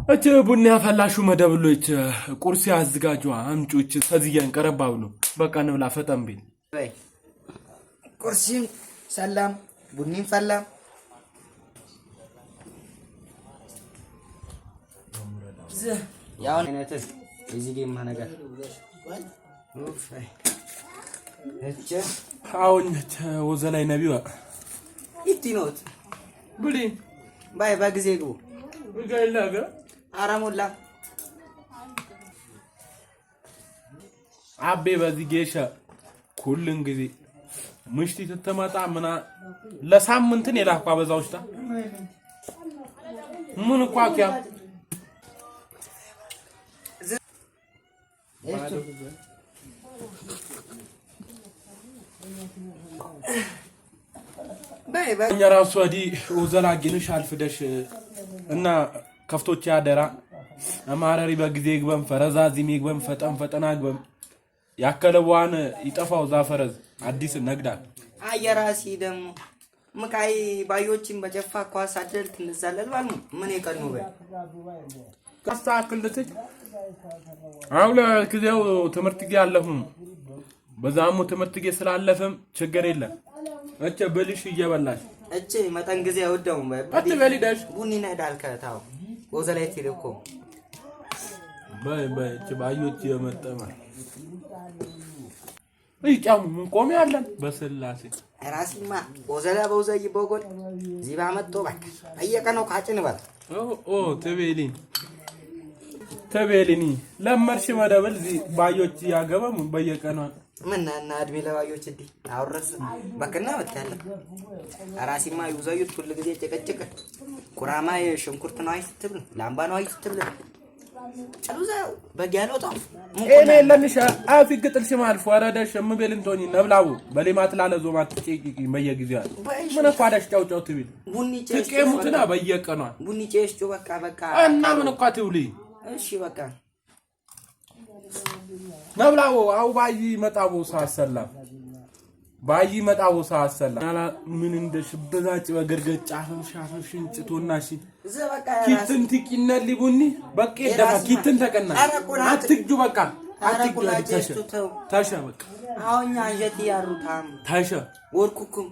እች ቡና ያፈላሹ መደብሎች ቁርስ ያዘጋጁ አምጮች ሰዝያን ቀረባ ብሎ በቃ ንብላ ፈጠን ቢል ቁርሲም ሰላም ቡኒም ፈላም ያው አይነት እዚህ ጌማ ነገር አሁን ወዘላይ ነቢዋ ይቲኖት ብሊ ባይ በጊዜ ግቡ አረሞላ አቤ በዚህ ጌሸ ኩልን ጊዜ ምሽቲ ስትመጣ ምና ለሳምንትን የላኳ በዛ ውሽጣ ምን እኳ ኪያ እኛ ራሱ ወዲህ ወዘላጊንሽ አልፍደሽ እና ከፍቶች ያደራ አማረሪ በጊዜ ይግበም ፈረዛዚም ይግበም ፈጠን ፈጠና ግበም ያከለዋን ይጠፋው ዛፈረዝ አዲስ ነግዳል አየራሲ ደግሞ ምቃይ ባዮችን በጨፋ ኳስ አደል ትንዛለል ባል ምን የቀኑ በይ አስተካክልትች አሁን ለጊዜው ትምህርት ጊዜ አለፍም በዛሙ ትምህርት ጊዜ ስላለፍም ችግር የለም። እቸ ብልሽ እየበላሽ እቺ መጠን ጊዜ አይወደውም አትበሊ ደሽ ቡኒ ነዳል ከታው ወዘላይ ትልኮ በይ በይ እቺ ባዮች የመጠማ ይጫሙ ምን ቆሜ አለን በስላሴ ራሲማ ወዘላ በውዘይ በጎል ዚባ መጥቶ በቃ በየቀነው ካጭን በል ኦ ኦ ትቤሊን ተቤሊኒ ለመርሽ መደብል ዚ ባዮች ያገበም በየቀኗ ምን እና እድሜ ለባዮች እንዲ አውረስ በክና በታለ ራሲማ ይውዘዩት ሁሉ ጊዜ ጭቅጭቅ ቁራማ ሽንኩርት ነው አይስትብል ላምባ ነው አይስትብል ጨሉዛው በጊያሎጣ እኔ ለንሻ አፊ ግጥል ሲማልፎ አረደሽ እምቤልን ቶኒ ነብላቡ በሌማት ላለ ዞማት ጭቂቂ በየጊዜው አለ ምን እኮ አዳሽ ጫው ጫው ትቢል ቡኒ ጨሽ ትቄሙትና በየቀኗ ቡኒ ጨሽ ጮ በቃ በቃ እና ምን እኮ ትውሊ እሺ በቃ ነብላቡ አው ባይ መጣቡ ሳሰላ ባይ መጣቡ ሳሰላ ምን እንደሽ በዛጭ በገርገጫ ሻፈሽ እንጭቶና ሺ ኪትን ትቂነ ሊቡኒ በቃ ደፋ ኪትን ተቀና አትግጁ በቃ አትግጁ ተሸ ተሸ በቃ አሁን አንጀት ያሩታም ተሸ ወርኩኩም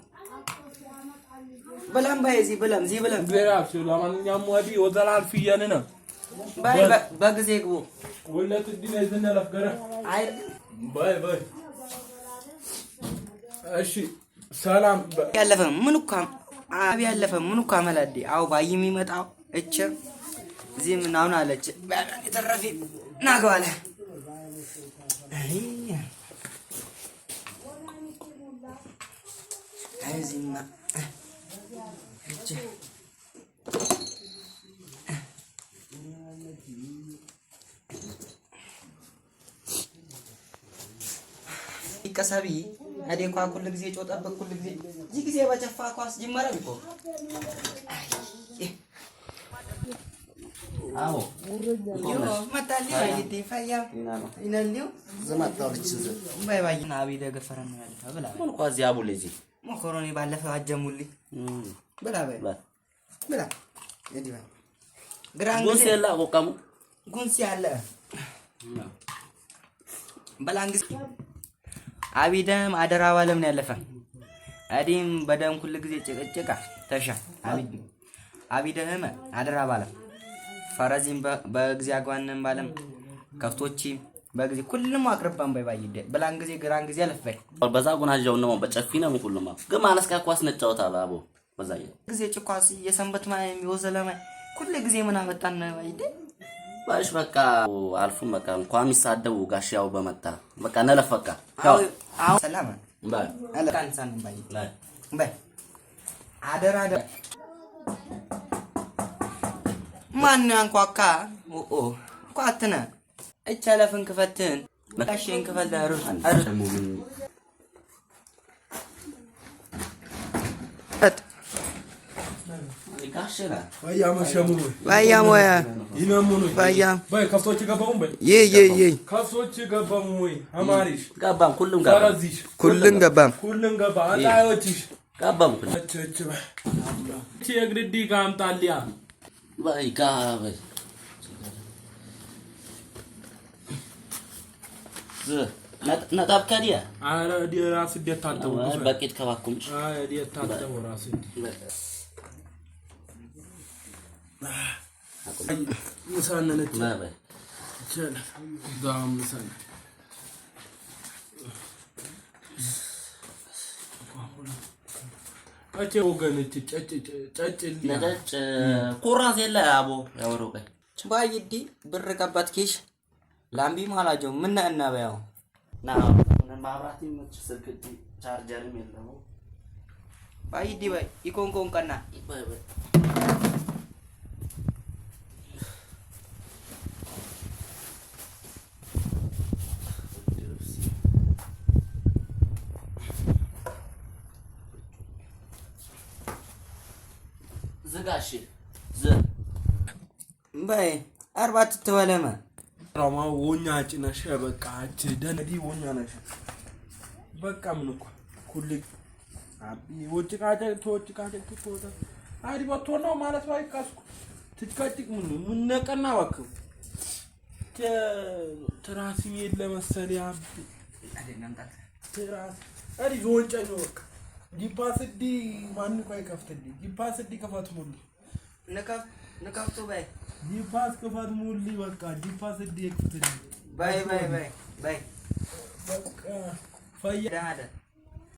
ብለም ባይ ዚ ብለም ዚ ብለም ግራፍ ለማንኛውም ወዲ ወዘላል ፍየን ነው ባይ በጊዜ ግቡ ወለት ዲና ይዘና ለፍገረ አይ ባይ ባይ እሺ ሰላም ያለፈ ምን እኮ አብ ያለፈ ምን እኮ አመላዴ አው ባይ የሚመጣው እቸ እዚህ ምናምን አለች የተረፌ ናገዋለ እዚህማ እቸ ይቀሰቢ እኔ እንኳን ኩል ጊዜ ጮ ጠብቅ ኩል ጊዜ እዚህ ጊዜ በጨፋ ኳስ ጅመረ እኮ አዎ መኮሮኒ ባለፈው አጀሙልኝ ብላ በይ ብላ ጉንስ ያለ በላን ጊዜ አቢደም አደራ ባለም ነው ያለፈ አዲም በደም ኩል ጊዜ ጭቅጭቃ ተሻ አቢደም አደራ ባለም ፈረዚም በጊዜ አግባንን ባለም ከፍቶቺ በጊዜ ሁሉም አቅርባን ባይ ባይ ብላን ጊዜ ግራን ጊዜ አለፈ በዛ ጉናጃው ነው በጨፊ ነው ሁሉም ግን ማለስካ ኳስ ነጫወታ ባቦ በዛ ጊዜ ጭኳስ የሰንበት ማይ የሚወዘለማ ኩል ጊዜ ምን አመጣን ባይደ ባሽ በቃ አልፉም በቃ እንኳን የሚሳደቡ ጋሽያው በመጣ በቃ ነለፍ በቃ ያው አዎ ሰላም ባይ አለካንሳን ባይ ባይ አደራ ማን አንኳካ? ኦ ኳትነ እቻለፍን ክፈትን ጋሼን ክፈል ሩት ኩልን ገባም ኩልን ገባ አጣዮችሽ ገባም የግድዲ ጋምጣልያ በይ ጋ በይ ነጠብ ከዲያ አረ ራስ ታተው በቂት ከባኩምጭ አረ ታተው ራስ ምሳነነች ምሳነ አቼ ወገነች ጨጭ ጨጭ ነጨጭ ኩራዝ የለ አቦ ያወሩቀ ባይዲ ብር ቀባት ኪሽ ላምቢ ማላጆ ምን እና በያው ና ማብራት ይመች ስልክ ቻርጀርም የለም። ባይዲ ባይ ኢኮንኮን ቀና ባይ ባይ ዝጋሽ ዝ በይ አርባት ትበለመ ራማ ወኛ ጭነሽ በቃ እቺ ደነዲ ወኛ ነሽ። በቃ ምን እኮ ኩል አቢ ወጭቃጨ ተወጭቃጨ ተወጣ አዲ በቶ ነው ማለት ባይካስኩ ትጭቃጭቅ ምን ምን ነቀና እባክህ ትራስ የለ መሰለኝ አቢ ትራስ አዲ ዞንጨኝ ነው በቃ ጂፓስዲ ማን እኮ አይከፍትልኝ። ጂፓስዲ ክፈት ሙሉ ንከፍቱ በይ ጂፓስ ክፈት ሙሉ በቃ ጂፓስዲ ይክፈትልኝ። በይ በይ በይ በይ በቃ ፈያ ደህና